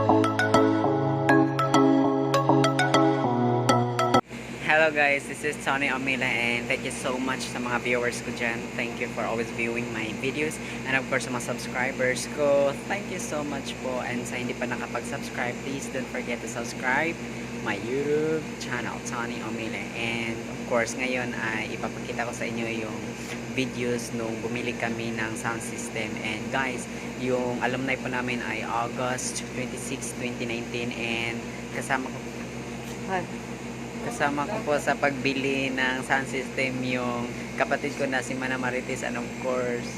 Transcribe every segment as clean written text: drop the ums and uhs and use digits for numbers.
Hello guys, this is Tony Amila and thank you so much sa mga viewers ko dyan. Thank you for always viewing my videos and of course sa mga subscribers ko. Thank you so much po, and sa hindi pa nakapag-subscribe, please don't forget to subscribe my YouTube channel, Tony Omile. And of course, ngayon ay ipapakita ko sa inyo yung videos nung bumili kami ng sound system. And guys, yung alumni po namin ay August 26, 2019 and kasama ko po sa pagbili ng sound system yung kapatid ko na si Mana Marites and of course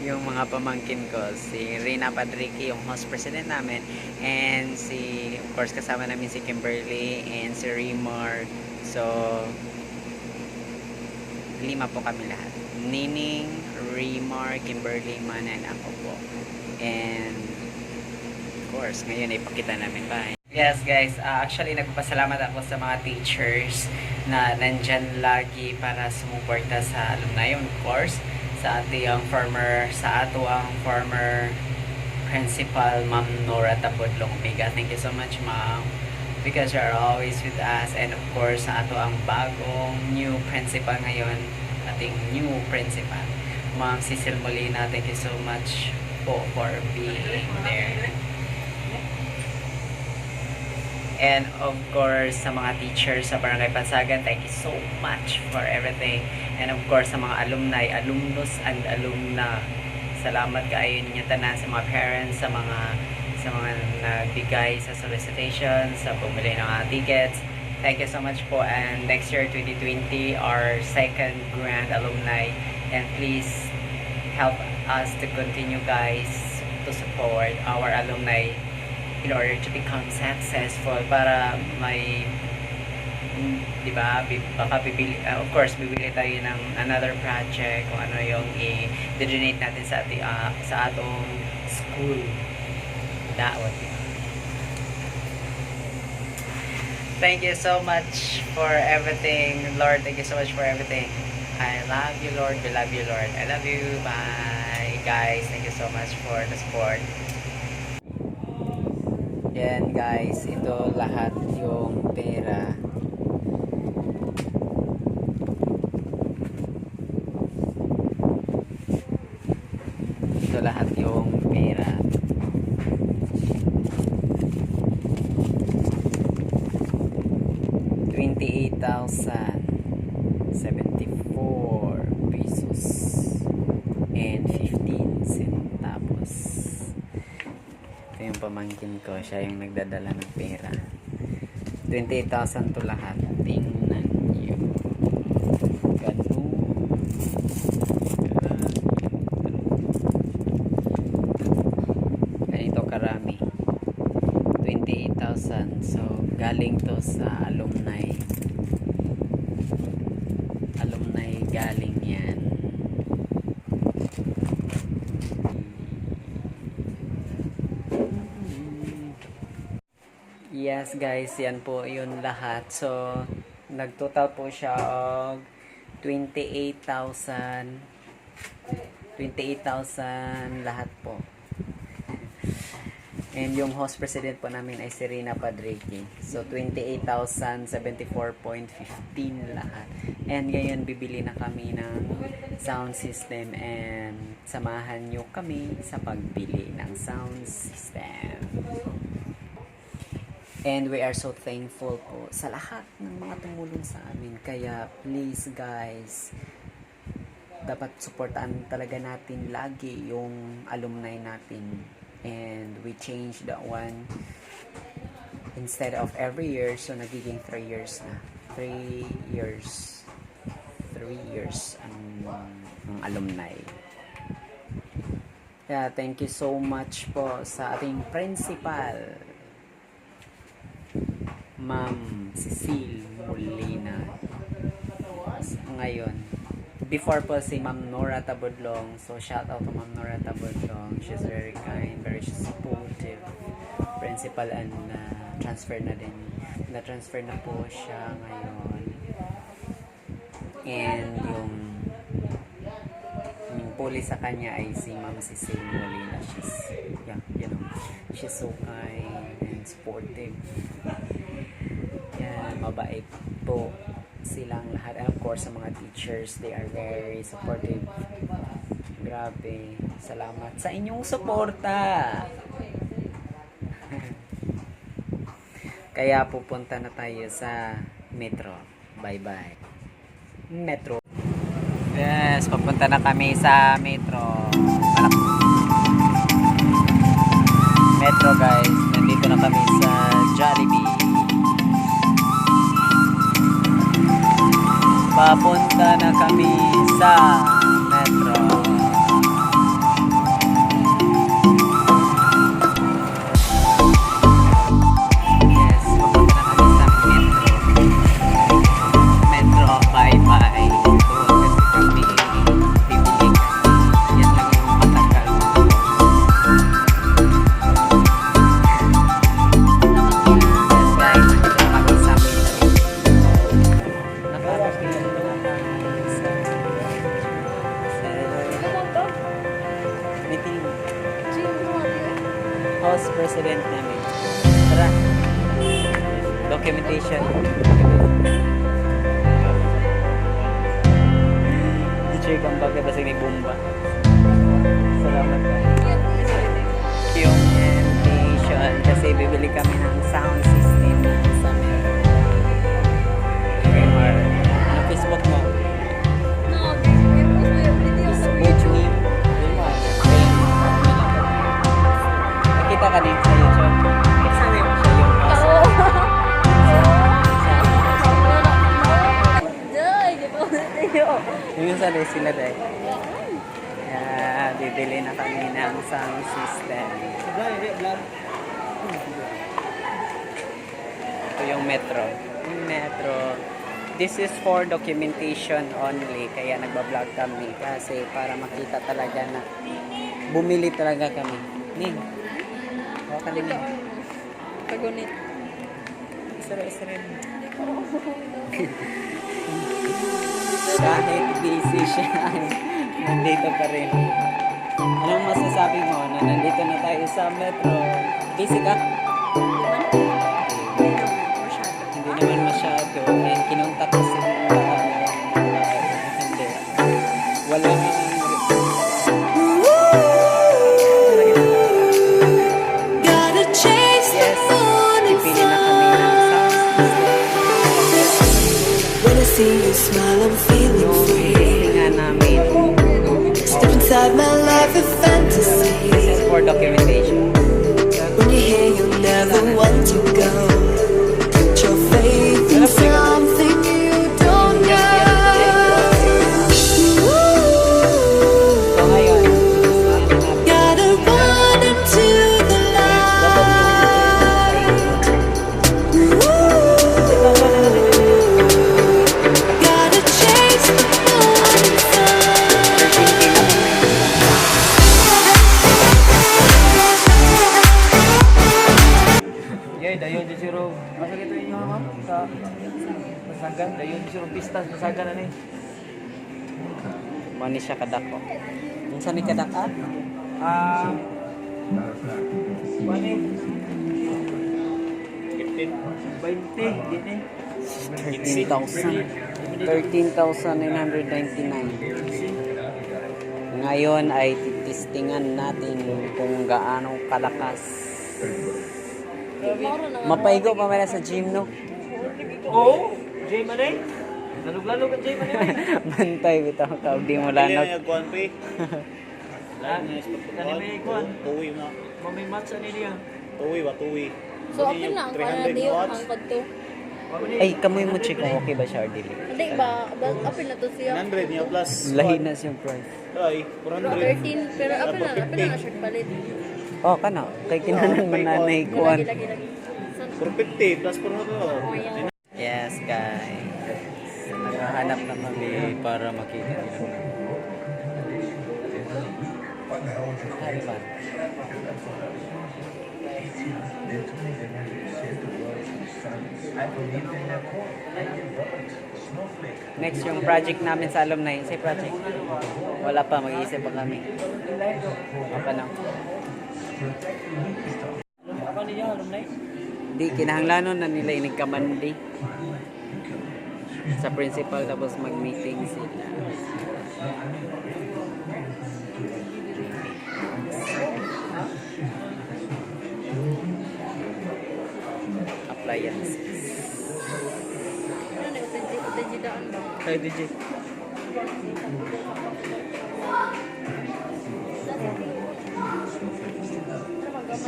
yung mga pamangkin ko, si Rina Padrique, yung host president namin, and si, of course, kasama namin si Kimberly and si Rimar. So lima po kami lahat: Nining, Rimar, Kimberly, Mana, and ako po. And of course, ngayon ipakita namin. Bye! Yes guys, actually nagpapasalamat ako sa mga teachers na nandyan lagi para sumuporta sa alumni, of course, sa ato ang former principal, Ma'am Nora Tabodlong Omega. Thank you so much, Ma'am, because you are always with us. And of course, sa ato ang bagong new principal ngayon, ating new principal, Ma'am Cecil Molina. Thank you so much po for being there. And of course, sa mga teachers sa Barangay Pansagan, thank you so much for everything. And of course, sa mga alumni, alumnus and alumna, salamat kaayo ninyo tanan, sa mga parents, sa mga nagbigay sa solicitation, sa bumili ng mga tickets. Thank you so much po. And next year, 2020, our second grand alumni. And please help us to continue, guys, to support our alumni in order to become successful para may 'di ba, baka bibili, of course bibili tayo ng another project kung ano yung i-donate natin sa atong school daot, di ba? Thank you so much for everything, Lord. Thank you so much for everything. I love you, Lord. We love you, Lord. I love you. Bye, guys. Thank you so much for the support. Yan guys, ito lahat yung pera. Ito lahat yung pera. 28,074 pesos and 15 centavos. Ito yung pamangkin ko. Siya yung nagdadala ng pera. 28,000 to lahat. Tingnan niyo. Ganun. Ganun. Ganito karami. 28,000. So, galing to sa alumni. Alumni galing yan. Yes guys, yan po yun lahat. So, nagtotal po siya og 28,000, 28,000 lahat po. And yung host president po namin ay si Rina Padrique. So, 28,074.15 lahat. And ngayon, bibili na kami ng sound system and samahan nyo kami sa pagbili ng sound system. And we are so thankful po sa lahat ng mga tumulong sa amin. Kaya please guys, dapat suportaan talaga natin lagi yung alumni natin. And we changed that one instead of every year, so nagiging 3 years na. 3 years. 3 years ang alumni. Yeah, thank you so much po sa ating principal, Ma'am Cecile Molina. Ngayon, before po si Ma'am Nora Tabodlong. So, shout out to Ma'am Nora Tabodlong. She's very kind, very supportive principal and transfer na din. Na-transfer na po siya ngayon. And yung puli sa kanya ay si Ma'am Cecile Molina. She's, yeah, She's so kind and supportive. Yan, mabait po silang lahat. And of course, sa mga teachers, they are very supportive. Grabe. Salamat sa inyong suporta. Kaya pupunta na tayo sa Metro. Bye-bye. Metro. Yes, papunta na kami sa Metro. Metro, guys. Nandito na kami sa Jollibee. Papunta na kami sa Metro. Yes, papunta na kami sa Metro. Metro, bye-bye. Doon kasi kami bibili kasi yan lang yung matagal. Yes, guys, nandito na kami sa Metro. Nakarating na kami sa meeting house president namin. Tara. Documentation. Teacher, kang bakit basig ni Bumba. Salamat, guys. Documentation kasi bibili kami ng sound system sa Metro. Raymar, ano Facebook mo? Facebook ni Raymar. Raymar. Nakita ka din sa YouTube. Siya yung host. Yung sa sila dahil. Yeah, bibili na kami ng sound system. Ito yung Metro. Yung Metro. This is for documentation only. Kaya nagba-vlog kami. Kasi para makita talaga na bumili talaga kami. Ning. Hawakan din, Ning. Pagunit. Isara, isara. Kahit busy siya, nandito pa rin. Anong masasabi mo na nandito na tayo sa Metro? Busy ka? Hindi naman masyado. And kinontak ko si hindi. Wala nang Gotta chase the Yes, morning pipili na kami ng sound system. When I see you smile, I'm feeling Yung free. nga namin. Step inside my life of fantasy. This is for documentation. When you're here, you'll never want to go. Put your faith in something you don't know. So ngayon, gusto na natin. Gotta run into the light. Gotta chase the morning sun. Yay, dayon di siro. Masa kito inyo, ma'am, sa Masagan, dayon di siro pistas Masagan ani. Mo ni siya kadako. Unsa ni kadaka? Ah. Wani. 15 20 dini. 13,000. 13,999. Ngayon ay titistingan natin kung gaano kalakas. Mapaigo pa man sa gym, no? Oh, Jay man eh. Lalog-lalog ang Jay man eh. Bantay bitaw ka di mo lanok. Kuan pre. Kani may kuan. Tuwi na. Mami match ani niya. Tuwi ba tuwi. So, apil na ang kanan diyo, ang kadto. Ay, kamoy mo check kung okay ba siya or dili. Hindi ba, apil na to siya. 900 niya plus. Lahi na siyang price. Ay, 400. 13, pero apil na siya palit. Oh, kana. Kay kinanan man nanay kuan. Lagi, lagi, lagi. San- 450 plus 400. Yes, guys. Naghahanap na kami Para makita nila. Ano ba? Next yung project namin sa alumni. Say project. Wala pa, mag-iisip pa kami. Apa na. Di kinahanglanon na nila inig kamandi sa principal tapos mag-meeting sila. Appliances. Ano na UTG UTG daan ba? Kay DJ.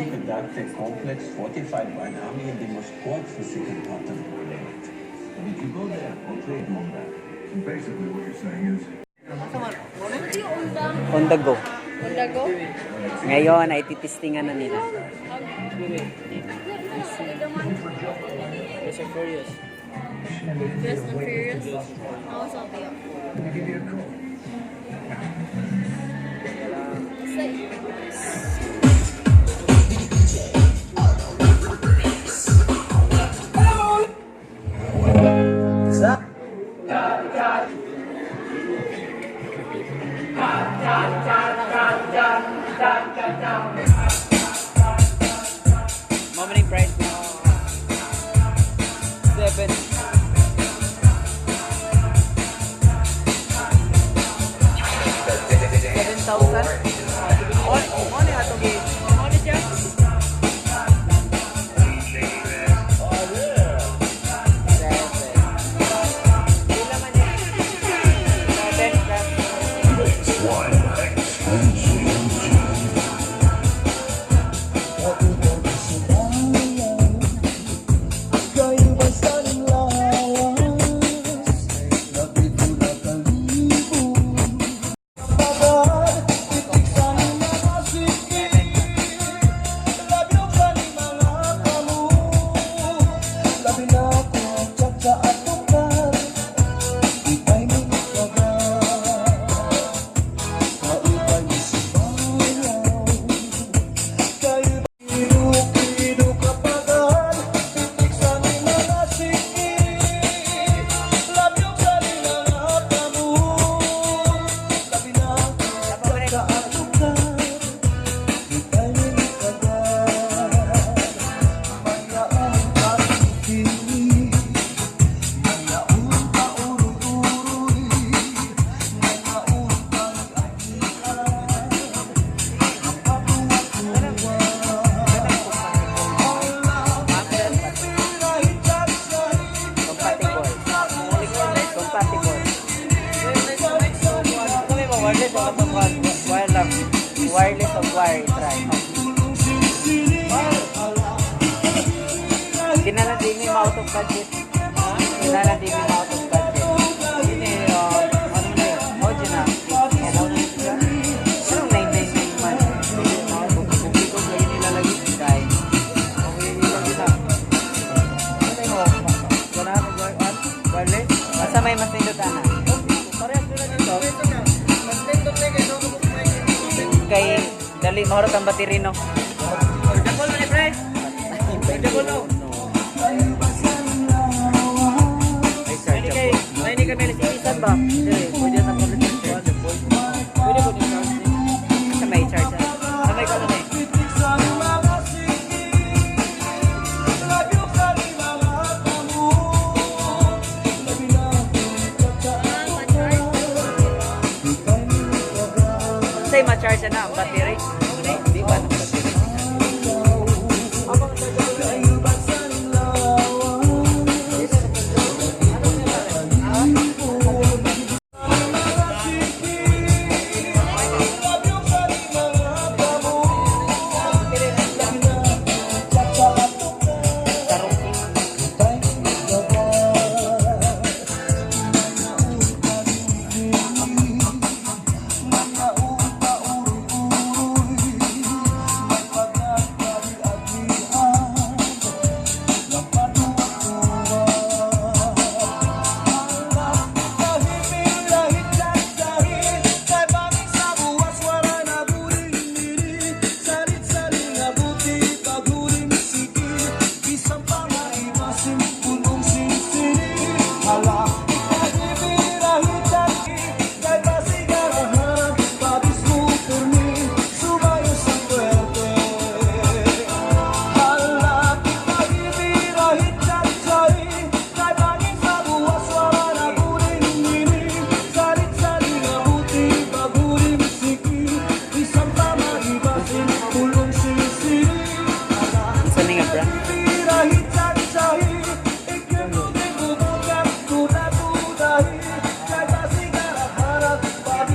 Conducted complex fortified by an army in dem was kurzfristig überlebt. And if you go there or trade on that, Basically, what you're saying is, Ano yung unda? On the go. Unda go? Ngayon ay titistingan na nila. Fast and Furious. Fast and Furious. Ako sa tiyo. Say. Moment pride. 7. 7,000? Oh, ano yung atong Ano siya? 7. Pila man yun? 7. Compatible. Compatible. Kami ba, wireless o atong wire lang? Wireless o wire, try. Kinala din ni out of budget. Kinala din ni out of budget. Ini, ano na yun? Oh, dyan na. Anong 999 man? Bukid ko kayo nilalagay. Kay. Okay, nilalagay na. Ano yung ganahan og wireless? Basta may mas nindot ana. Parehas sila dito. Kay dali mahurot ang battery no. Chargeable man ni pre. Chargeable no. Ay, Ay chargeable. kay kami sa isan ba? Dire, pwede na ko chargeable. Pwede ko din charge ni. Sa may charge. Sa may kano ni. Unsay ma-charge na ang battery? Di ba ang battery?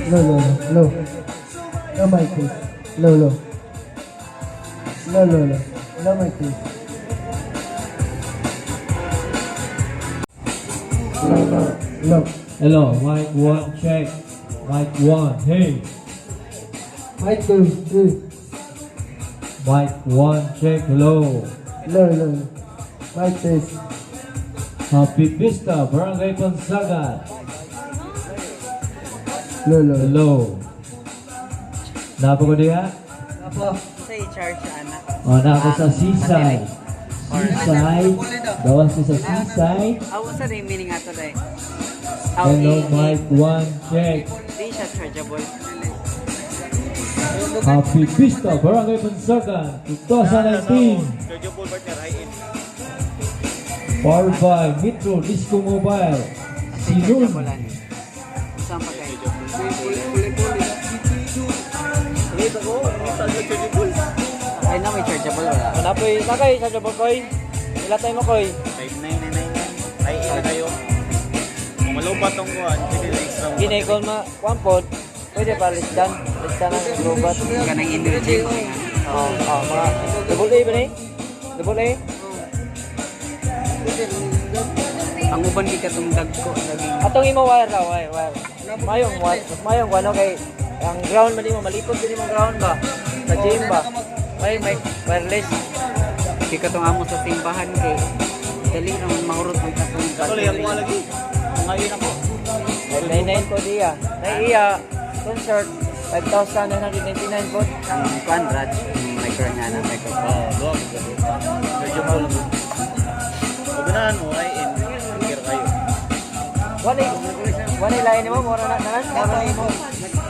Low, low, low. Low mic please. Low, low. Low, low, low. Low mic please. Low, low, low. Hello, mic one, check. Mic one, hey. Mic two, three. Mic one, check. Hello. Low, low. Mic test. Happy Vista, Barangay Pansagan. Low, low. Hello. Napa ko diha? Sa i-charge anak. O, na ako sa seaside. Seaside. Gawas ko sa seaside. Aw, sa rin meaning ato dai. Hello, mic one, check. Di siya chargeable. Happy Vista, Barangay Pansagan, 2019. Chargeable partner, high-end. Powered by Metro Disco Mobile. Sinun. Chargeable ani. Saan pa kayo? Ay na may chargeable wala. Wala po eh. Nakay, sa jabon koy. Ilatay mo koy. 5999. High-end na kayo. Kung malubat tong kuhan, pwede na extra mo. Gini, kung ma, kuwan po, pwede pa listan. Listan ang robot. Kanang energy. Oo, oh, mga double A ba ni? Double A? Ang uban di katong dagko lagi. Atong imo wire raw, wire, wire. Mayong wire, mas mayong kuno kay ang ground man nimo malipot din imong ground ba? Sa gym ba? May wireless. Di katong amo sa simbahan kay dali ra man mahurot ang katong Ako lang, ako lagi. Ang high-end ako. 99 po diya. Naiya concert 5,999 po. Ang kuan Raj, ang micro nga na microphone. Oo, luwag. Chargeable. Kung ganahan mo, high-end. Care kayo. Wala lain nimo mura na tanan, mura na imo.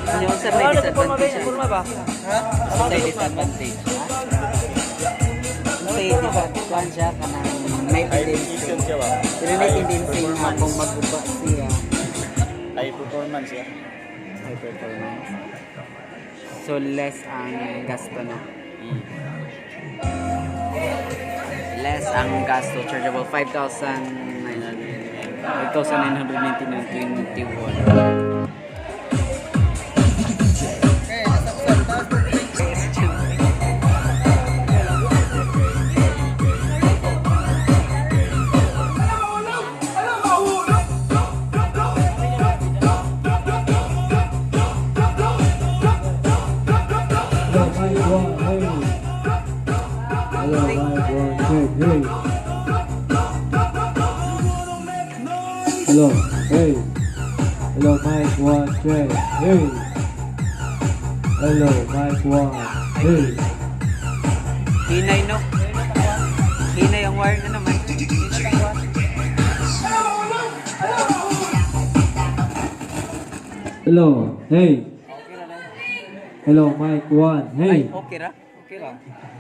Ano sa may Ano forma ba? disadvantage? Forma ba? Sa disadvantage. Sa disadvantage siya kanang may High tendency. precision siya ba? Pero may tendency nga kung maguba siya. High performance siya. High performance. So less ang gasto na. Less ang gasto chargeable 5,900 5,999.21. Hello, mic one, hey. Hello, mic one, check, hey. Hello, hey. Hello, mic one, check, hey. Hello, mic one, hey. Hinay no? Hinay ang wire na naman. Hello, hey. Hello, mic one, hey. Okay ra? Okay lang.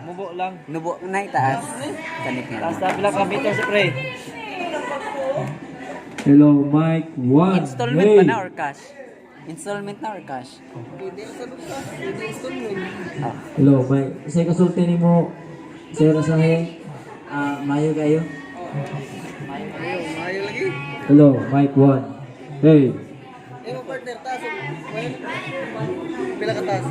Mubo lang. Nubo na itaas. Kanit nga. Taas na pila ka meter sa pre. Hello, mic one, Installment hey. ba na or cash? Installment na or cash? Hello, mic. Sa kasulti nimo, sa rasahe. Ah, mayo kayo. Hello, mic one. Hey. Pila ka taas?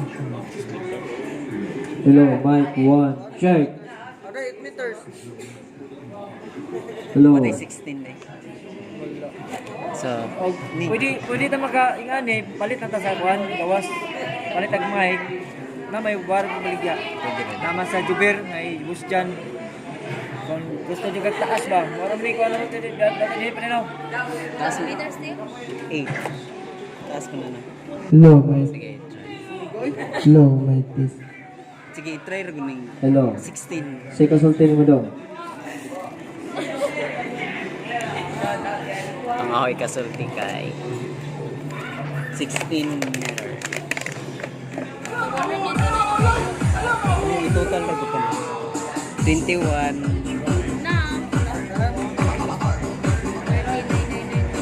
Hello, mic one, check. Aray, 8 meters. Hello. What is 16 eh? So, ni Pwede pwede ta maka ingani palit na ta sa kuan gawas. Palit ang mic na may bar maligya. Pwede ba? Naman sa Juber ngay bus dyan. Kung gusto nyo kag taas ba, mura may kuan lang dito dito pa nino. Taas mo. Meters din? 8. Taas ko na na. Hello, mic. Sige, try. Hello, mic please. Sige, try ra guning Hello. 16. Sa kasulti nimo dong. Ang ahoy kasulti kay 16 meter. I-total ra ko na. 21. Na. 3999.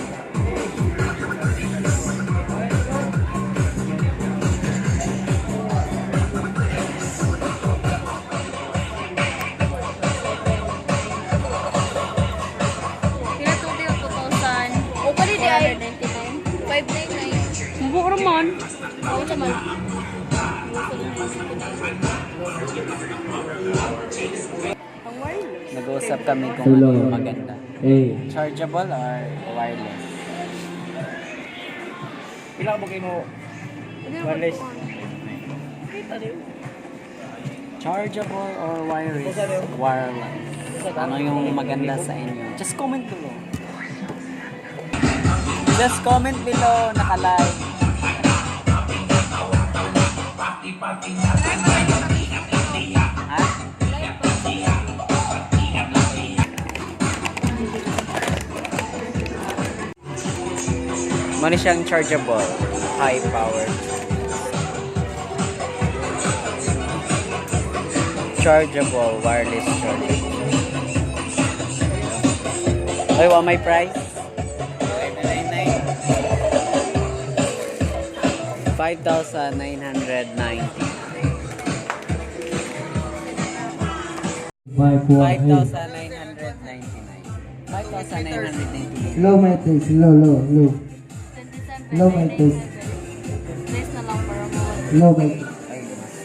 Pila to di 2,000. O pali di ay 599. Mubo ra man. Unsa man? Gusto na yun. Ang wireless. Nag-uusap kami kung Hello. ano yung maganda. Hey. Chargeable or wireless? Pila ba kayo mo? Wireless. Chargeable or wireless? Wireless. Ano yung maganda sa inyo? Just comment below. Just comment below, naka-live. Ha? Mano siyang chargeable, high power. Chargeable wireless charger. Ay, wa may price? 5,990. Mic 1, hey. 5,999. 5,999. Low mic test, low, low, low. 27, Low mic test. Days na lang para mo. Low mic. Ay, mas.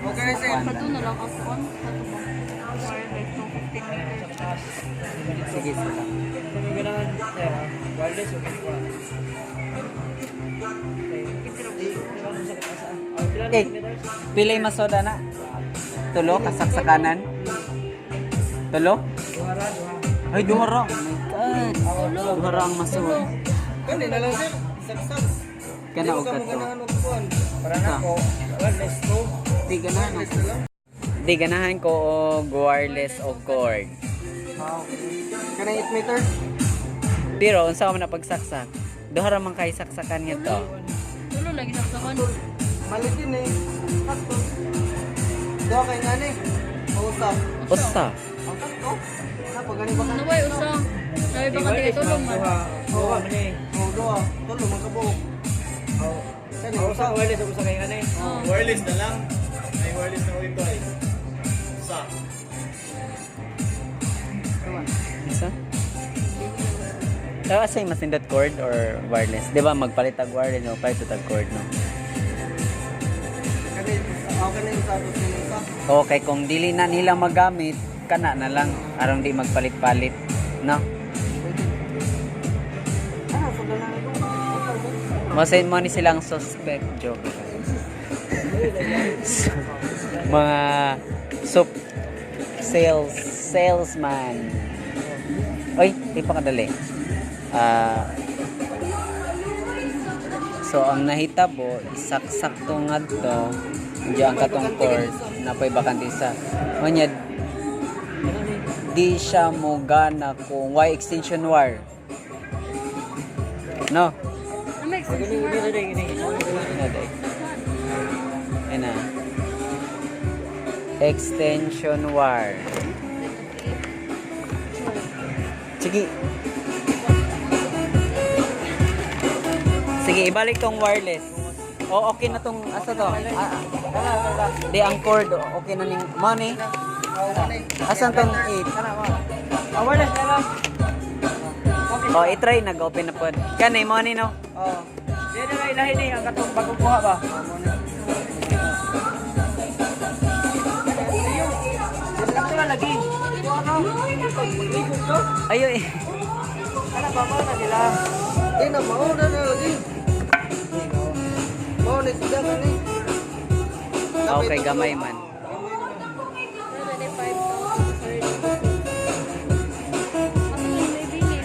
Okay na sir. Kato na lang ang phone. Kato ba? Wireless no 15 meters. Sige, sige. Kung ganahan, sir, ah, wireless o kaya. Eh, pilay masoda na. Tulo, kasaksakanan. Tulo? Ay, duhara. Oh my God. Duhara ang masod. Kani na lang sir. Saksak. Kana og Di mo kato. ganahan og kuan. Para na ko, wireless to. Di ganahan ako. Di ganahan ko og wireless o cord. Kanang 8 meters. Pero unsa man na pagsaksak? Duhara man kay saksakan nga to. Tulo lagi saksakan. Malit din eh. Sakto. Duha kay ngani. Usa. Usa. Ang sakto. Na pag gani ba ka? Naway usa. Naway ba ka tigay tulo man? Duha man eh. Oh, duha. Tulo man kabuok. Oh. Kani Usa usa. wireless ug usa kay ano eh. Oh. Wireless na lang. May wireless na ito ay. Sa. Isa? Pero asa yung mas nindot cord or wireless? Di ba magpalit tag wireless, no? Palit tag cord, no? Kani ako kani usa tapos kani usa. Okay, kung dili na nila magamit, kana na lang aron di magpalit-palit, no? Ah, so ganahan ko. Masin mo ni silang suspect joke. Mga soap salesman. Oy, di pa kadali. Ah, so ang nahitabo isaksak to ngadto diyan ang katong cord napoy bakante sa unya di siya mo gana kung y extension wire, no? Ano may extension wire? Ayan na. Extension wire. Sige. Sige, ibalik tong wireless. O, okay na tong, asa to? Ah, di, ang cord, okay na ning money. Asan tong 8? Ah, wireless na lang. O, i-try, nag-open na po. Kanay, money, no? Oh. Di na lang ilahin eh ang katong bagong kuha ba. Sakto na lagi. Ayo, eh. Ano ba mo na sila? Di na mao na na lagi. Mao na sila kani. Okay, gamay man. 25,000. Asa man may bilin?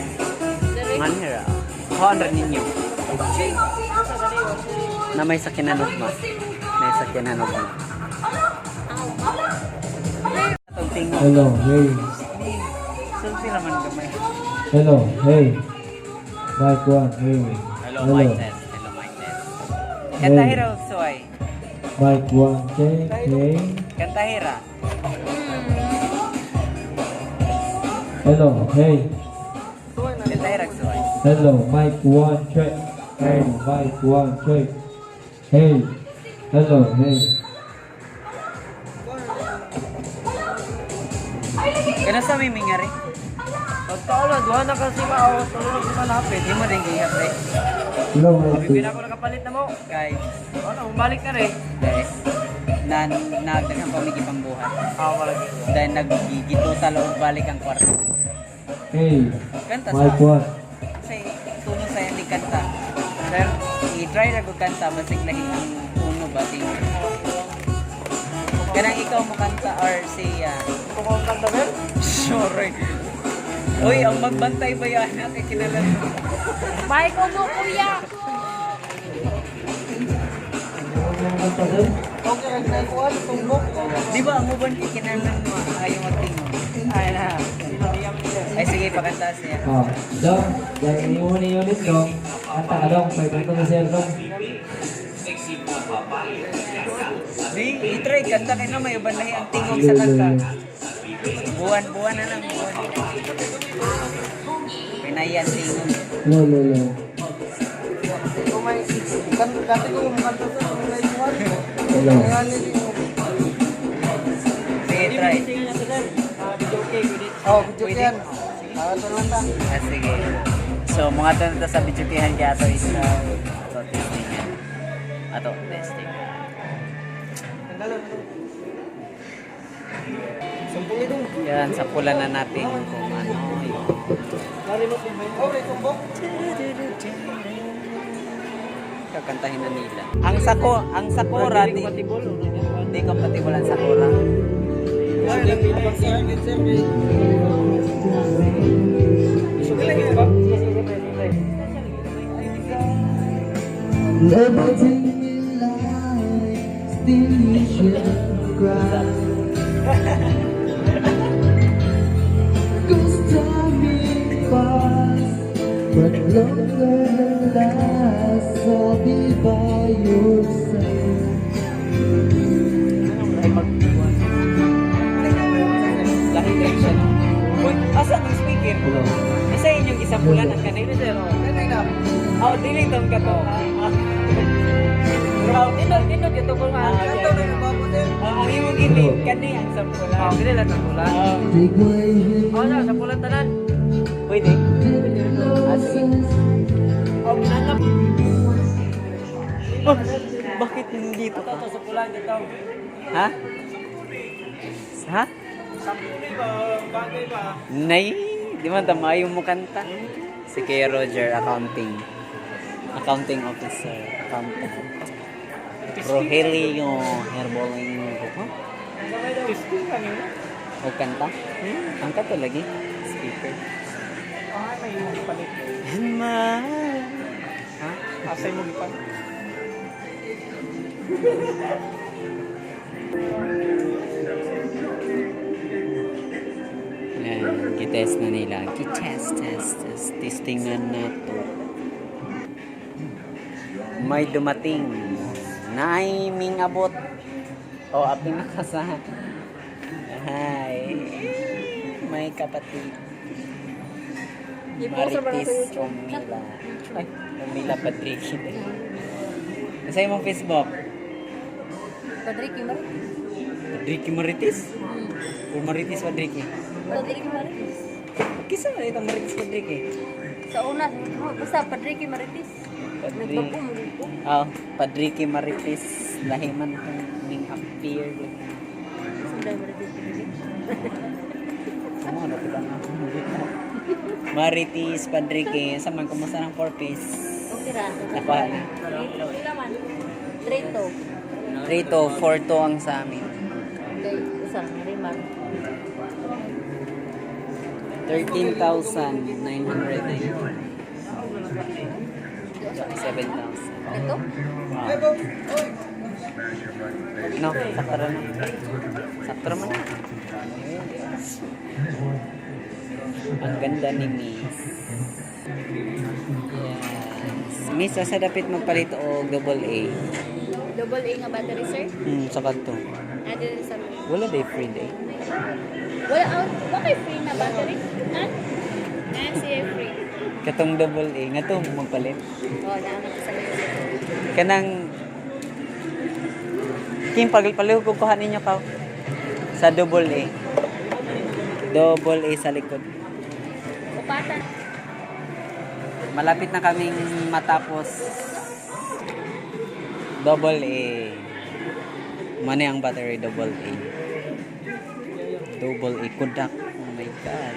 Direct. Manira. Kuhaan rin ninyo. Na may sakyanan ma. May sakyanan ma. Atong tingog. Hello, hey. Sulti raman gamay. Hello, hey. Mic 1, hey. Hello, mic test. Hello, mic test. Kantahira og suway. Mic 1, check, hey. Kantahira. Hello, hey. Kantahira og suway. Hello, mic 1, check. Hey, mic 1, check. Hey. Hello, hey. Kana sa may mingari. Pagtao lang duha na kasi mao, tulo na si malapit. Di mo din gihap eh. Hello, mic two. Pila ko nakapalit na mo. Kay Ano, bumalik na rin. dahil na nagdaghang pamigi pangbuhat. Ah, wala gyud. Dahil naggigitutal og balik ang kwarto. Hey, Kanta sa mic one. sa tuno sa ni kanta. Sir, i-try ra ko kanta basig lahi ang tuno ba ting. Kanang ikaw mo kanta or siya. Kung ang kanta bel? Sure. Uy, ang magbantay ba yan? Kay kinalan mo. Michael mo, kuya! Okay, kag nakuha, tumbok. Di ba ang uban kay kinalan mo ayaw magtingo. Ay na. Ay sige, pakanta siya. Ah, dong, dahil imo ni unit dong. Kanta ka dong, may punto na sir dong. Di, i-try kanta kay na may uban lahi ang tingog sa kanta. Buwan, buwan na lang, buwan. Pinayan tingog. Hello, hello, hello. Kung may, dati ko kumakanta sa may kuha. Hello. Kaya ni mo. Sige, try. Oh, video yan. Ah, tulong ta. Ah, sige. So, mga tanong ta sa bidyutihan kaya ato isa. Ato testing yan. Ato testing. Sampung ito. Yan, sapulan na natin kung ano yung Okay, tumbok. kakantahin na nila. Ang sakura, di, di compatible ang sakura. Ay, nag-ibang sa akin, sir. Never take me life, still you should cry. Cause time is fast, but longer lasts, I'll be by your side. Ay, mag Lahi lang siya. No? Uy, asa ang speaker? Hello. Isa inyong isapulan ang kanina, sir. Ano na? Oh, dili tong kato. Oh, nindot nindot ito ko nga. Kanto na yung babo, sir. Ah, ang imong gini, kani ang sampulan. Oh, kini lang sa pulan. Take my hand, Oh, na sa pulan tanan. Pwede. Ah, sige. Oh, ginanap. Oh, bakit nandito ka? Ito sa pulan dito. Ha? Ha? Nay, di man tama yung mukanta. Si Kuya Roger, accounting. Accounting officer, accountant. Rogelio Herboling. Huh? O kanta? Ang kato lagi. Speaker. Ah, may palit. And my... Ha? Asay mo gipan. Ayan, gitest na nila. Gitest, test, test. Testingan na to. May dumating. Nay, mingabot. O, oh, aping nakasa. Hi. May kapatid. Marites Omila. Ay, Omila Patrick. Nasa imong Facebook? Padriki Marites. Padriki Marites? O Marites Padriki? Padriki Marites. Kisa man itong Marites Padriki? Sa una, oh, basta Padriki Marites. Padri. Nagbago mo dito. Oh, Padriki Marites. Lahi man itong ning appear. Sunday Marites Padriki. Ano, ano ba ang akong nagita? Marites Padriki. Sa man, kumusta ng 4 piece? Okay ra. Nakuha na. Pila man? 3 to. 3 to, 4 to ang sa amin. Okay, usa lang rin man. 13,990. 7,000. Ito? Wow. No, sakto ra na. Sakto ra man na. Ang ganda ni Miss. Yes. Miss, asa dapit magpalit og double A? Double A nga battery, sir? Sa kadto. Nandito din sa Wala day free day. Wala out. Bakit free na battery? Ha? Nan siya free. Katong double A nga to magpalit. Oh, naa sa Kanang Kim pagpaliw ko kuha ninyo ka sa double A. Double A sa likod. Upatan. Malapit na kaming matapos. Double A. Mani ang battery, double A. Double A. Kodak. Oh my God.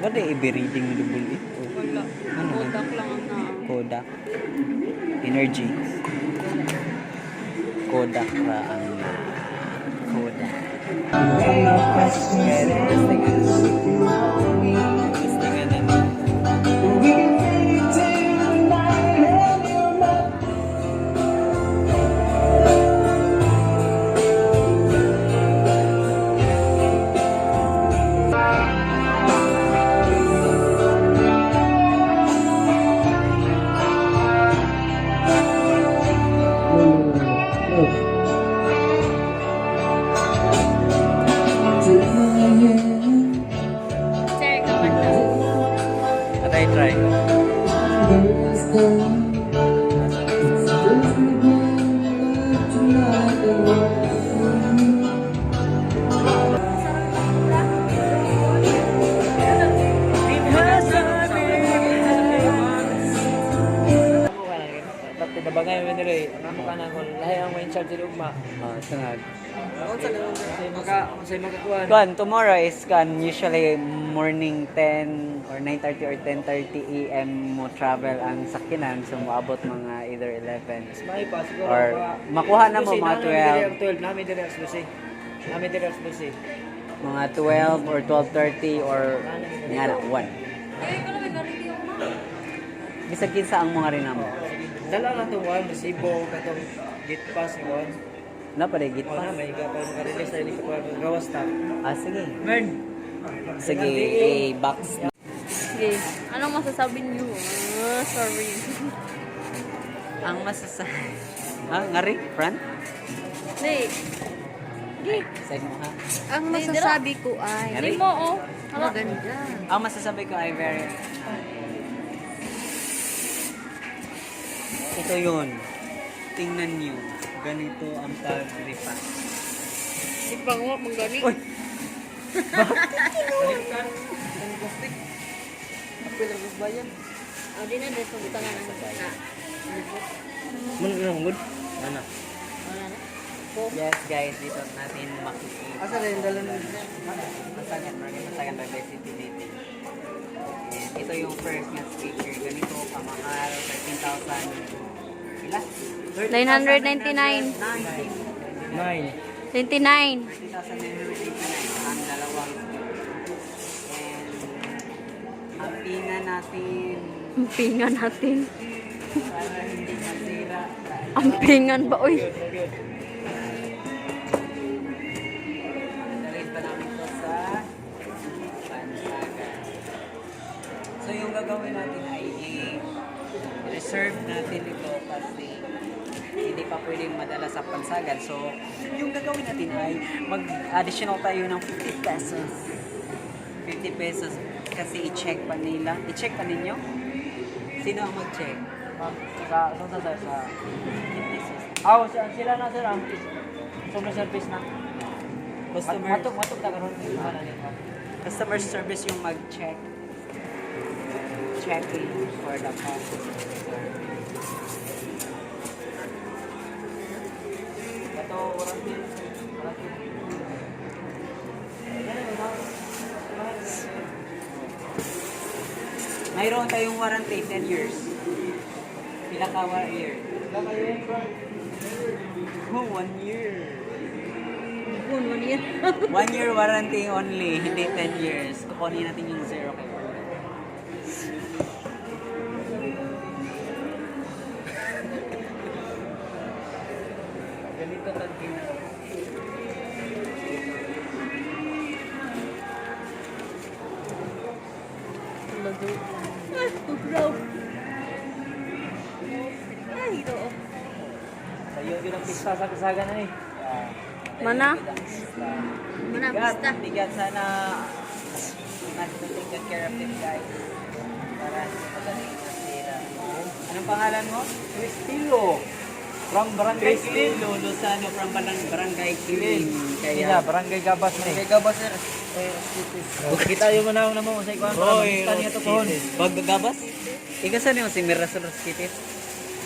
What they be reading double A? Wala. Ano? Kodak lang ang na. Kodak. Energy. Kodak ra ang Kodak. Testingan na ni. Sir, kamanta. At I try. Tapos tinabangay mo nila eh. Ang amo ka na kung lahi ang may charge sila ugma. Oh, sunod. Say maka say makakuan. Kuan, tomorrow is kan usually morning 10 or 9:30 or 10:30 a.m. mo travel ang sakyanan, so moabot mga either 11 May pa siguro. or makuha na mo mga 12, 12 namin dire alas 12. Namin dire alas 12. mga 12 or 12:30 or nga na 1. Ay, ko lang, narinig ako ma. Bisag kinsa ang mga rinamo. Dala na itong one, resibo, katong gate pass ni one. Na pala git O na, pa. may ka pa makarelease na ka pa gawas ta. Ah, sige. Mern! Sige, i-box. Sige. Anong masasabi niyo? Ah, sorry. Ang masasa... Ah, ngari? Fran? Hindi. Side mo ha? Ang masasabi ko ay Ngari? Hindi mo, oh. maganda. Ang masasabi ko ay very... Ito yun. Tingnan niyo. Ganito ang pag-repack. Di ba nga, manggani? Uy! Oh, di na, dahil pagbutangan ang na. Mun lang good. Ano? Wala na. Yes guys, dito natin makikita. Asa rin dala na? Masagan, maraming masagan by Bessie Tinete. And ito yung first nga speaker. Ganito kamahal, 13,000. Ila? 999. 9. 29. 13,989 ang dalawang speaker. And ang pinga natin Ang pingan natin. para hindi masira. Ang pingan ba, uy? Dalhin pa namin to sa Bansagan. So yung gagawin natin ay i-reserve natin ito kasi hindi pa pwedeng madala sa Pansagan. So yung gagawin natin ay mag-additional tayo ng 50 pesos. 50 pesos kasi i-check pa nila. I-check pa ninyo? Sino ang mag-check? Sa sa sa sa sa. 50 pesos. Aw, sila na sir ang customer service na. Customer, Matok matok na karon. Ano ni? Customer service yung mag-check. Checking for the customer service. Kato warranty. Warranty. Mayroon tayong warranty 10 years. Pila ka 1 year? Oh, 1 year. 1 year. 1 year warranty only, hindi 10 years. Kukunin natin yung zero kay wala. Ganito kag ginawa. Ay, tubraw. Ay, ito, oh. Sayo gyud ang pista sa kasagan na ni. Mana? Mana, Bigat, basta. bigat. Sana natin take good care of it, guys. Para hindi madaling masira. Anong pangalan mo? Cristilo. From Barangay Kilin. Cristilo Lozano from Barangay Kilin. Kaya Kaya, Barangay Gabas ni. Kay Gabas sir. Eh, Cities. Kita yung manahon na mo sa ikuan para magista niya to pohon. Baggabas? Ikaw saan yung si Mirasol Rosquites?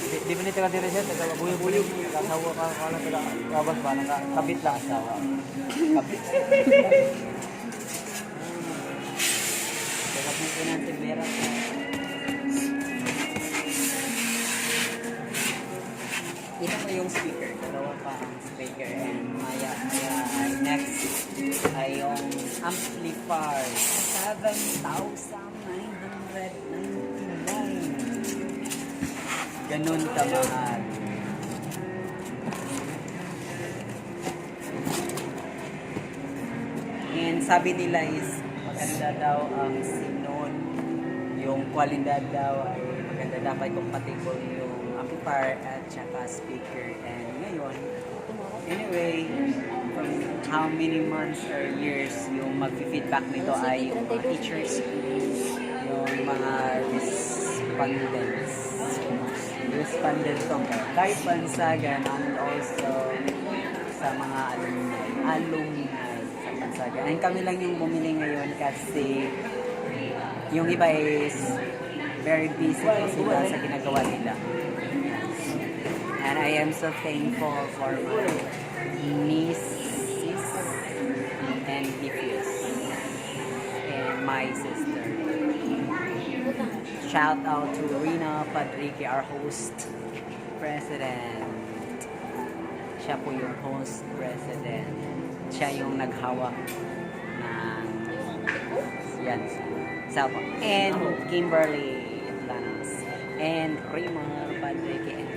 Di ba ni taga dire siya, taga buyo-buyo. Kasawa ka wala taga Gabas ba nang kabit lang asawa. Kabit. Taga Bukinan si Mira. Ito ko yung speaker. Dalawa pa ang speaker. And maya maya ay next ay yung amplifier. 7,999. Ganun kamahal. And sabi nila is maganda daw ang sinon. Yung kwalidad daw ay maganda, dapat compatible yung amplifier at saka speaker. And ngayon, anyway, from how many months or years yung mag-feedback nito ay yung mga teachers, yung mga respondents. Respondents from Kay Pansagan and also sa mga alumni. Alumni sa Pansagan. And kami lang yung bumili ngayon kasi yung iba is very busy po sila sa ginagawa nila. And I am so thankful for my nieces and nephews and my sister. Shout out to Rina Padrique, our host president. Siya po yung host president. Siya yung naghawak ng yan. Cellphone. And Kimberly Lanas. And Raymar Padrique and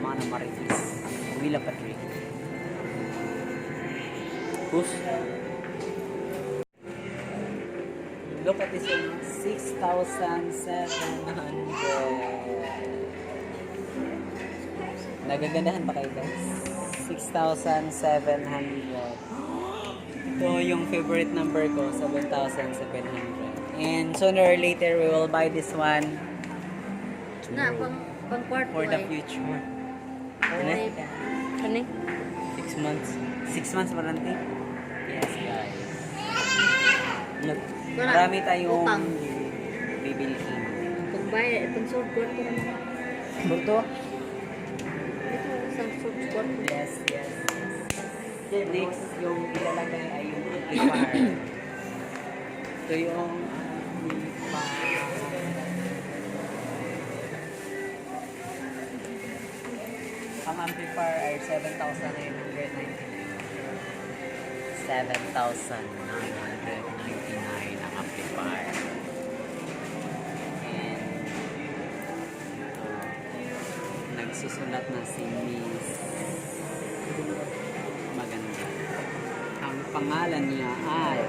Mana Maritis. Willa Padrique. Who's? Look at this one. 6,700. Nagagandahan ba kayo guys? 6,700. Ito yung favorite number ko, 7,700. And sooner or later, we will buy this one Na, pang, pang kwarto for the ay. future. Kani? Kani? 6 months. 6 months warranty? Yes, guys. Look, Wala. marami tayong Utang. bibilhin. Pag bayad, pag sold kwarto naman. Burto. Ito, sa sold kwarto. Yes. Next, yung ilalagay ay yung amplifier. Ito yung amplifier. Ang amplifier ay 7,999. 7,999 ang amplifier. And ito, nagsusulat na si Miss Maganda. Ang pangalan niya ay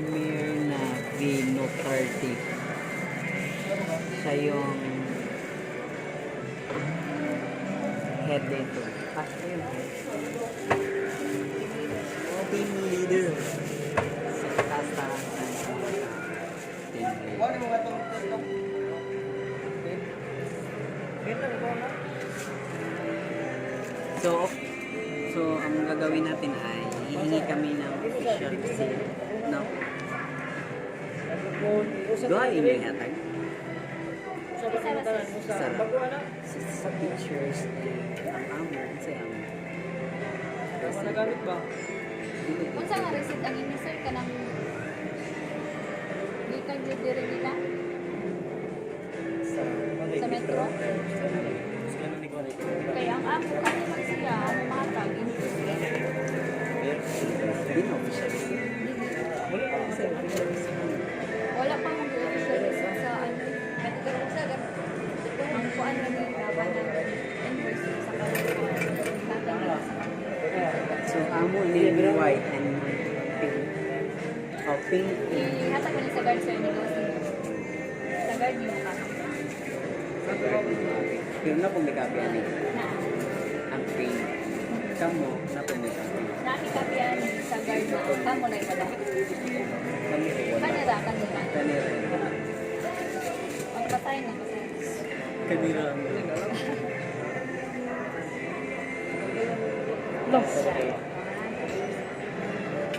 Mirna V. Nocardi. Siya yung head dito. Ah, ayun. Oh, team leader. Sa taas team leader. Wala mo nga itong itong. So, so ang gagawin natin ay hihingi kami ng official receipt. No? Duha inyo hatag. Isa ra, sir. Sa teachers and ang amo, sa amo. Nagamit ba? Unsa nga receipt ang inyo sir kanang gikan jud diri nila sa metro? Kaya ang amo kani man siya ang matag invoice. Di na official receipt. Sa official receipt. Wala pa mong official receipt sa ano. Ang kuan na nila kanang invoice sa kanang tatag nila sa kanila. So, amo ni white and pink. Oh, pink. Ihatag mo ni sa guard sir ni Ghost. Sa guard niyo ka. Pero na pong may ani. Na. Ang pink. Kamo na pong may copy. Nakikapian sa guard na kamo na wala. Kami wala. Kanira, kanira. Kanira. Magpasign na, pasign. Kanina.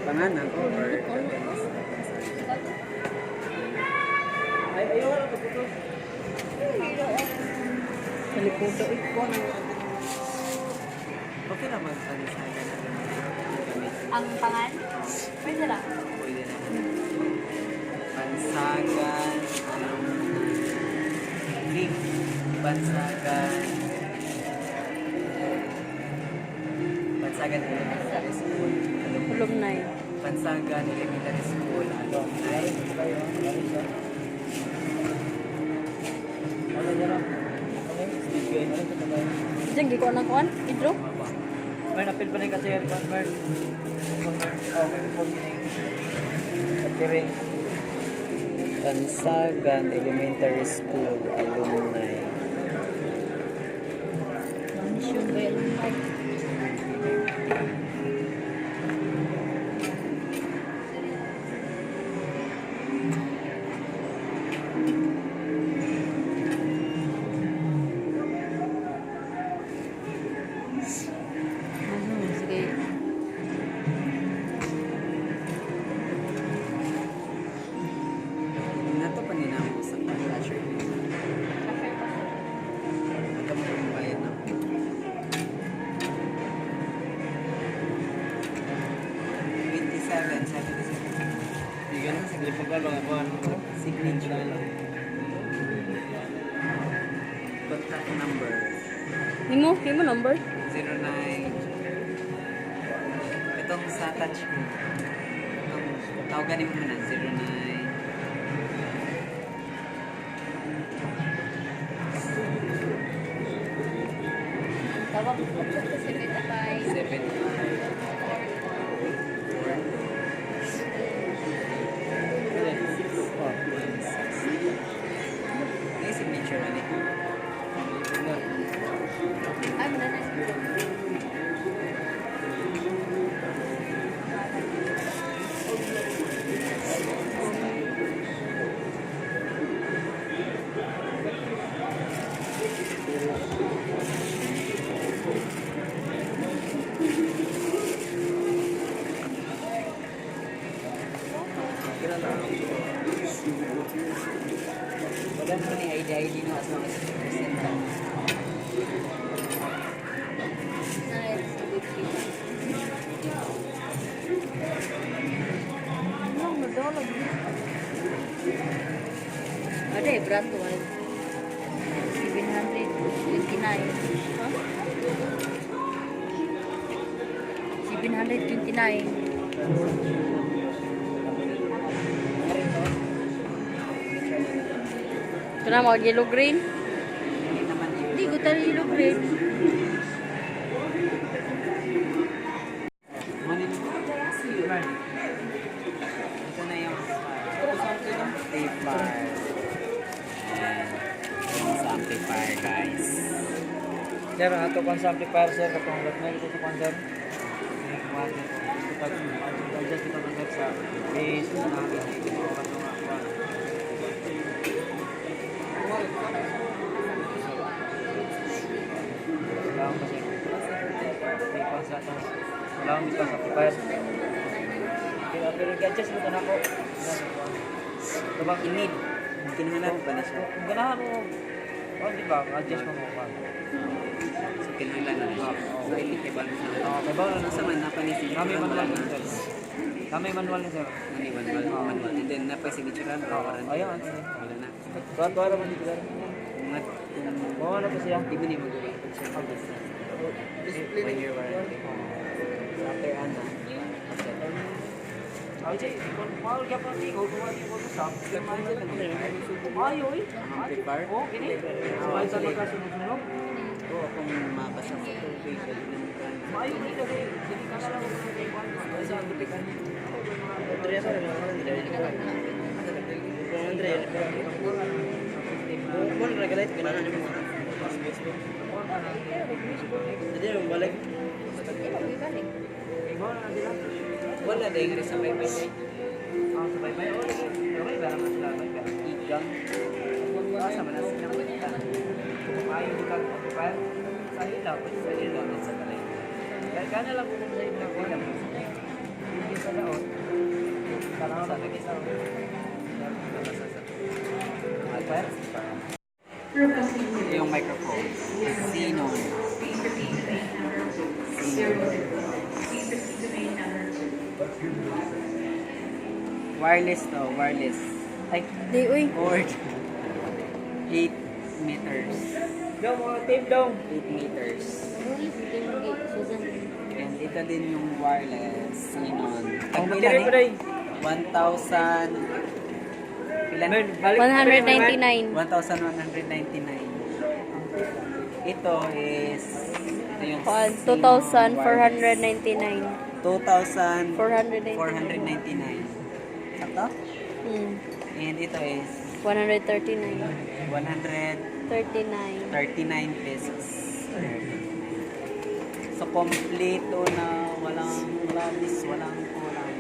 Panganak or Ay, ayaw na pagputos. Kaliputo ko. Okay naman pansagan kami. Ang pangan? Pwede lang. Pwede na. Pansagan alumni. Link. Pansagan. Pansagan Elementary School. Alumni. Alumni. Pansagan Elementary School. Alumni. Diyan, gikuha ng kuan. Idro. May napil pa rin kasi yan, Convert. Convert. Okay, phone kining. Katiring. Pansagan Elementary School Alumni. Mission by alumni. Sige. Nato pa ni namo sa cashier. Ito mo yung bayad na. 27, 77. Hindi ka na. Sige, pagkala nga ba? Signature. Contact number. Nimo, nimo number? 09. Itong sa touch ko. Itong tawagan mo muna. 09. Tawag ko 75. 7 May signature na ni. Ay, wala na. Wala naman ni ID ID no as long as present lang. Ano, madolo. Ada eh, brand one. 729. Huh? 729. Ito na, mga yellow green. Hindi naman yun. Hindi ko tayo yellow green. Money. Ito na yung amplifier. Ayan. Yung sa amplifier, guys. Sir, ang ato kang sa amplifier, sir, katong left na ito sa kwan, sir. Adjust ito man, sir, sa bass, sa namin, katong kwan. Salamat pa, sir. May kwan sa atong, salamat pa sa amplifier. Pero, pero i-adjust mo ito na ako. Tabang inid. Kinahanglan pa na siya. Kung ganahan mo, oh, di ba, adjust mo mo kwan. So, kinahanglan na na siya. So, I think kay na siya. Oh, may bawal na Ano sa man napa ni signature? Kami manual ni sir. Kami manual ni sir. Nani manual, manual. And then napa signature or warranty. Ayun. Wala na. Tuwa naman dito sir. Mga kung Mawa na po siya. di mo ni mag-uwi. Display One year warranty. So, after ano, after. Ay, jay, kung mahal ka pa ni, kung wala yung usap. Mayo eh. Amplifier? Oh, kini. Sabay sa magkasunod-sunod. Oo, kung mabasa sa tubig, dali na mo Mayo man kasi, sige ka na lang kung may kwan. Sa amplifier. Hindi mo ibalik. Ikaw na sila. Wala dahil rin sa baybay day. Ah, sabay bay. Oh, sige. Sabay ba naman sila? Sabay ba? Igang. Asa man na sila. Ila, pwede sa ila. Sa balay. Kaya kana lang kung sa imo ko. Hindi sa daot. Para Sa lagi sa Ito yung microphone. Xenon. Wireless to, wireless. Ay, Di, uy. cord. 8 meters. Dong, mga team dong. 8 meters. And ito din yung wireless Xenon. Ang Tag battery ilan pa eh? day. 1,000. Ilan? Men, balik. 199. 1,199. Ito is ito yung Kuan, Xenon wireless. 2,499. 2,499. 499. Sakto? And ito is 139. 139 39. pesos. So, kompleto na walang labis, walang kulang.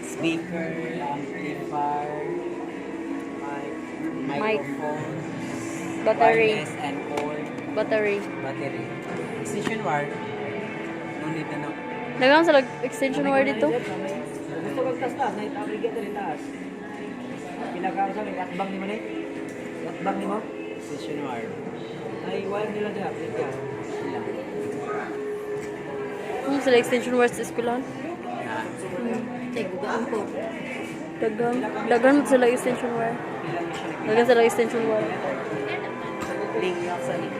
Speaker, amplifier, mic, microphone, Battery. wireless and cord, Battery. battery. Extension wire, no need na na. Daghang sa extension wire dito. Gusto kag taas taas, na abrigyan dali taas. Pinaka sa may atbang nimo ni. Atbang nimo. Extension wire. Ay wire nila diha, abrigyan. Sila. Sila extension wire sa eskwelahan. Na. Daghang. Daghang sila extension wire. Ilan siya nag- Daghang sila extension wire. Link sa link.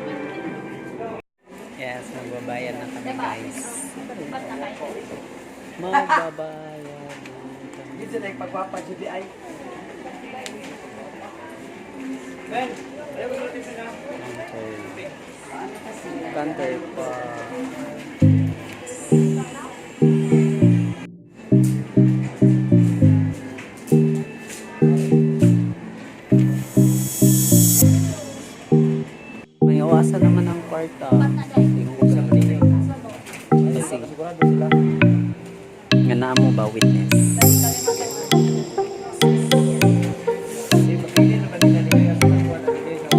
Yes, magbabayad na kami guys. Magbabayad na kami. Dito na pagpapa GBI. Ben, ayaw ko sa na. Okay. Counter pa. May awasan naman ang kwarta. Tingnan ko sa kanila. Kasi Sigurado sila. nga naa mo ba witness? Hindi mapili na kanila nila sa kuwan na nila.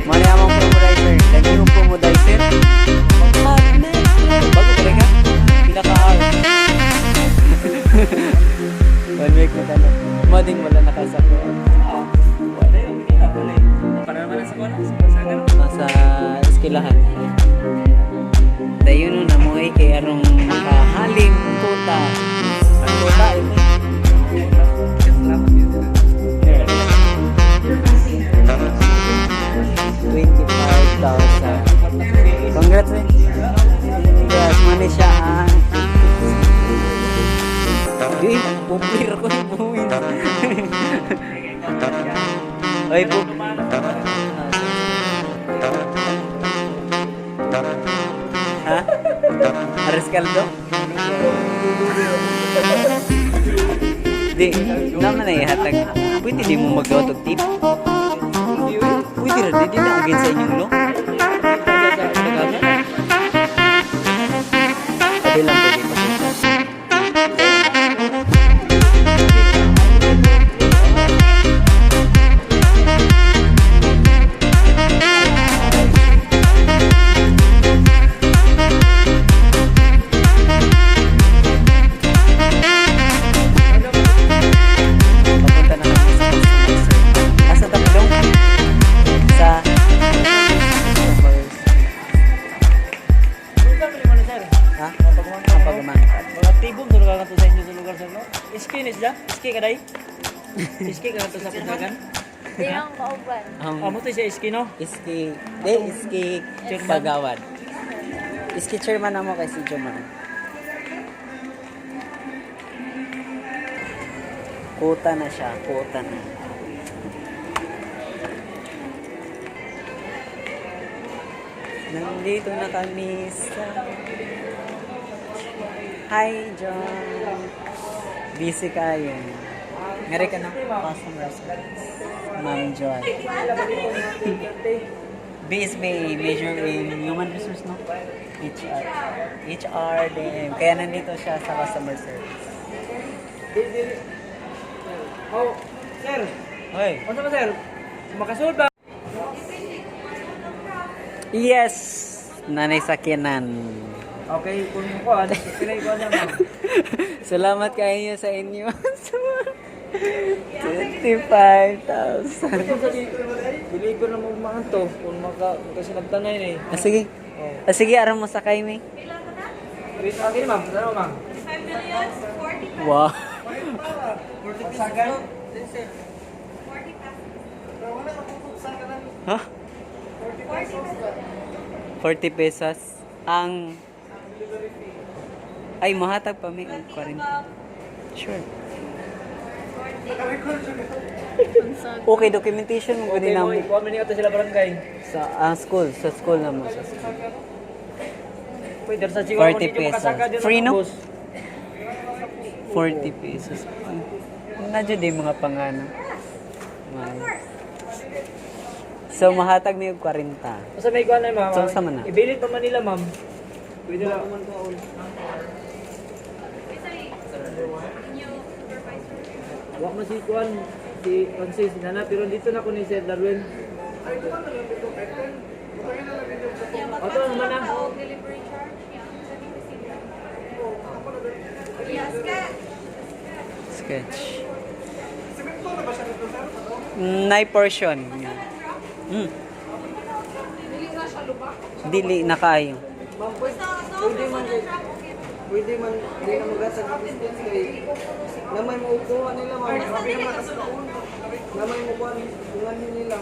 Mali among promodizer, the new promodizer. Bago ka ka? Pila ka hours? One week na tayo. Mading wala nakasako. Wala yung kita pala eh. Para naman sa wala sa Sa eskilahan. Dayon na mo eh, kay arong makahaling tuta. Ang tuta ito. 25,000. Congrats eh. Yes, money siya ah. Di, pupir ko yung buwin. Ay, pup. Ha? Ares kaldo? Di, naman na ihatag. Pwede di mo magdawat og tip? Pwede ra, di na against sa inyong law. Pwede lang, pwede pa. Papunta na kami sa customer service. Asa ta dong? Sa Ha? Paguman. Mga tibong tulog ka to sa inyo sa lugar sir no? Iski ni sila? Iski ka day? Iski ka to sa puntagan? Di ang kauban. Ang Amo to siya iski no? iski, di iski pagawad. Iski chairman na mo kay si Jomar. Kuta na siya, kuta na. Nandito na kami sa... Hi, John! Busy kayo. Meron ka ng customer service. Ma'am Joy. BSBA, major in Human Resource, no? HR. HR din. Kaya nandito siya sa customer service. Oh, sir. Hoy. Unsa ba sir? Makasulod ba? Yes! Nanay Sakinan. Okay, kung kuan, pilay ko na ma'am. Salamat kayo sa inyo. 25,000. Deliver na mo mga to kung maka kasi nagtanay ni. Ah, sige. Ah, sige, aram mo sakay mi. Wait, okay ma'am, sana ma'am. Wow. Ha? 40 pesos. Ang ay, mahatag pa mi og 40. Sure. Okay, documentation mo Okay, gud na mo, mo. ikuha man ni ato sila barangay. Sa ang school, sa school na mo sa school. Pwede sa siguro 40 pesos. Free, no? 40 pesos. Na jud yung mga pangano. Mahal. So mahatag mi og 40. Sa may kuan na ma'am. So, sa man na? Ibilin pa Manila ma'am. Pwede lang. Wa man si kuan si Francis nana pero dito na ko ni Sir Darwin. Ato naman na. Sketch. Nay portion. Mm. Dili na kaayo. Ma'am, pwede man pwede man di na magatag ang distance kay namay mo kuha nila ma'am. Grabe naman kasi namay mo kuha kungan nila.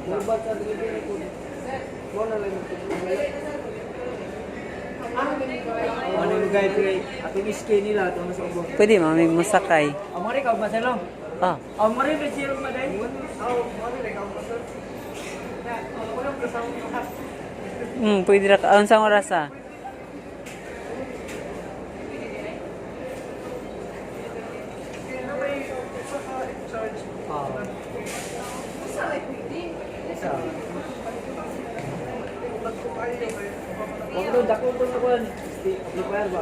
Mubad sa delivery ko. Mo na lang Ano yung guide kay atong iski nila atong sa ubos. Pwede mami musakay. Amore ka Marcelo. Ah, Amore ba siya maday? Pwede ra ka. Unsang oras ah? Charge. Oo. Isa. Huwag doon, dako ito na kuhan. Amplifier ba?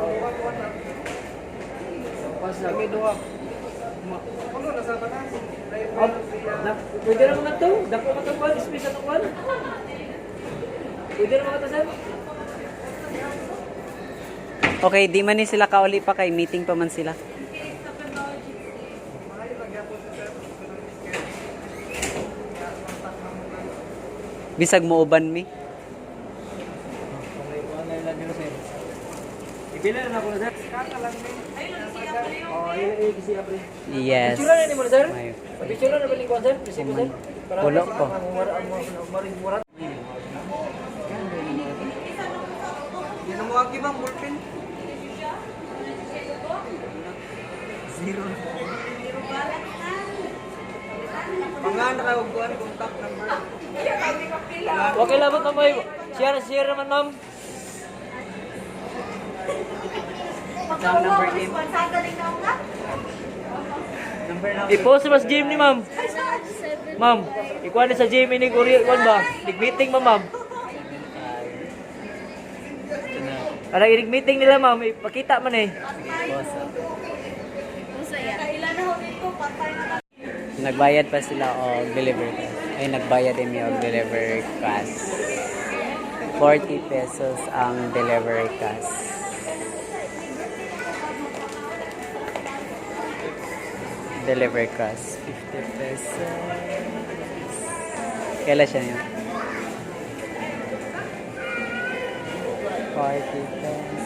Pas na. Kami duha. Kuno na sa taas. Oh, pwede na mga to. Dako mga to kuhan. Space na to kuhan. Pwede na mga to, sir. Okay, di man ni sila kauli pa kay meeting pa man sila. Bisag mo uban mi. Kung may kuhan na lang nila, sir. Ipila na ako na, sir. Oh, ay, kasi apre. Yes. Picture na ni mo na, sir. May- Picture na ba ni kuhan, sir? Resibo, sir. Para Wala ko. Mura. Yan ang mga gibang bullpen. Zero. Mga nakauguan contact number. Okay lang ba, ma'am? Share, share naman, ma'am. Number game. Number na. I-post mas gym ni ma'am. Ma'am, ikuha ni sa gym ini uri kuan ba? Nag-meeting ba, ma'am? Ara inig meeting nila, ma'am, ipakita man eh. Nagbayad pa sila og delivery cash. Ay, nagbayad din mi og delivery cash. 40 pesos ang delivery cash. Delivery cash, 50 pesos. Kailan siya yun? 40 pesos.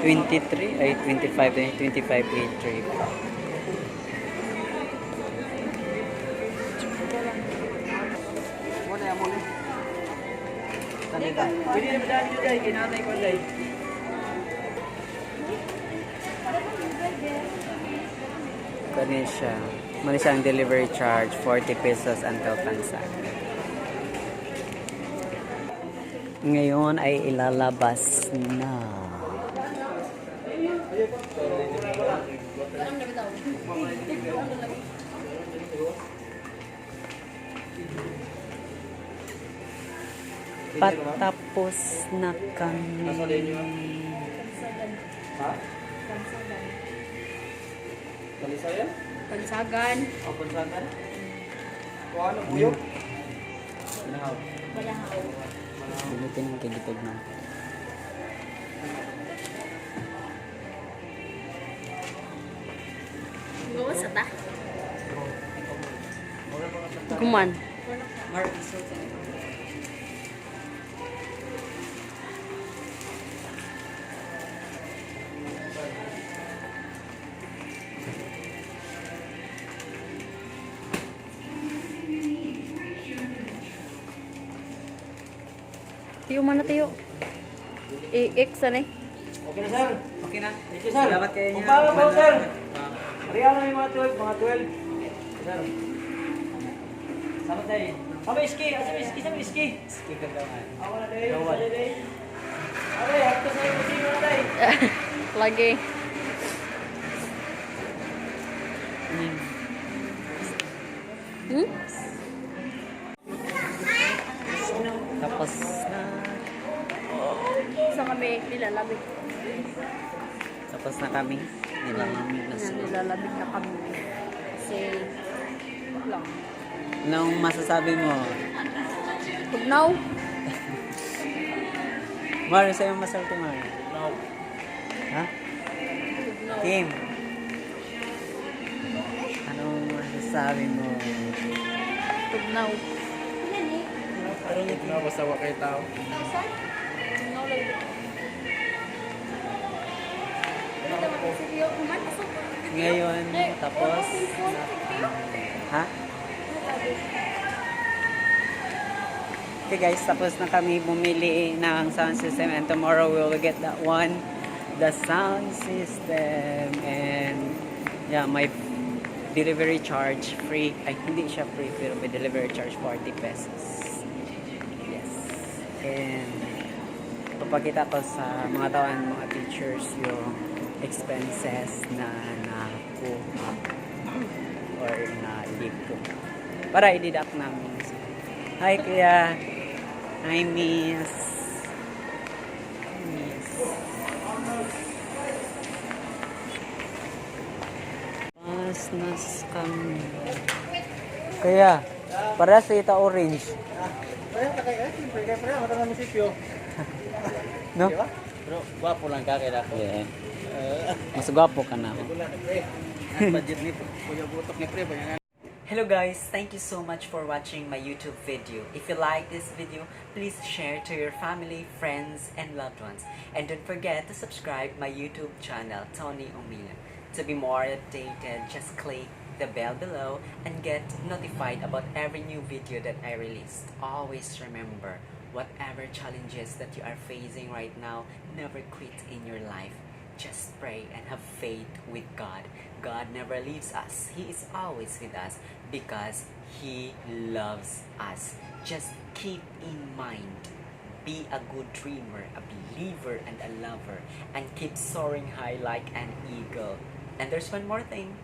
23 ay 25 eh, 25 83 pa. Pwede na madami nyo dahil, kinanay ko dahil. Kani siya. Mali siya ang delivery charge, 40 pesos until Pansagan. Ngayon ay ilalabas na. Patapos na kami. Ha? Talisayan? Pansagan. O pansagan? Kuha ano, buyog? Banahaw. Banahaw. Gamitin ang kagitag na. Gawa sa ta. Guman. Tiyo man na tiyo. I-X ano eh. Okay na, sir. Okay na. Thank you, sir. Salamat kayo niya. Kung pa, sir. Ariana may mga 12, mga 12. Sir. Sama tayo. Kami iski, asa may iski, sa may iski. Iski ka gawan. Ako na tayo, sa tayo. Aray, hakto sa iyo sino na tayo. Lagi. Hmm? Tapos na. Sa kami nilalabig. Tapos na kami. Nilalamig na sila. Nilalabig na kami. Kasi, wala lang. Anong masasabi mo? Tugnaw. Mar, sa'yo masulti, Mar. No. Ha? Kim. Anong masasabi mo? Tugnaw. Na basta wa kay tao. Tugnaw lang. Ngayon, tapos na kami. Ha? Okay guys, tapos na kami bumili ng sound system and tomorrow we will get that one, the sound system. And yeah, my delivery charge free. Ay, hindi siya free pero may delivery charge 40 pesos. Yes. And papakita ko sa mga tawan, mga teachers yung expenses na nakuha or na ko para i-deduct namin. Hi, Kuya. Hi, Miss. Hi, Miss. Pas nas kami. Kuya, para sa ita orange. Kaya kay siyempre kay pre, mata munisipyo. No? Di ba? Pero gwapo lang ka kay dako. Yeah. Mas gwapo ka na. Wala na pre. Ang budget ni Kuya Butok ni pre ba. Hello guys, thank you so much for watching my YouTube video. If you like this video, please share to your family, friends, and loved ones. And don't forget to subscribe my YouTube channel, Tony Omila. To be more updated, just click the bell below and get notified about every new video that I release. Always remember, whatever challenges that you are facing right now, never quit in your life. Just pray and have faith with God. God never leaves us. He is always with us because He loves us. Just keep in mind, be a good dreamer, a believer, and a lover, and keep soaring high like an eagle. And there's one more thing: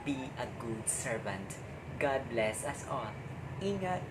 be a good servant. God bless us all. Ingat!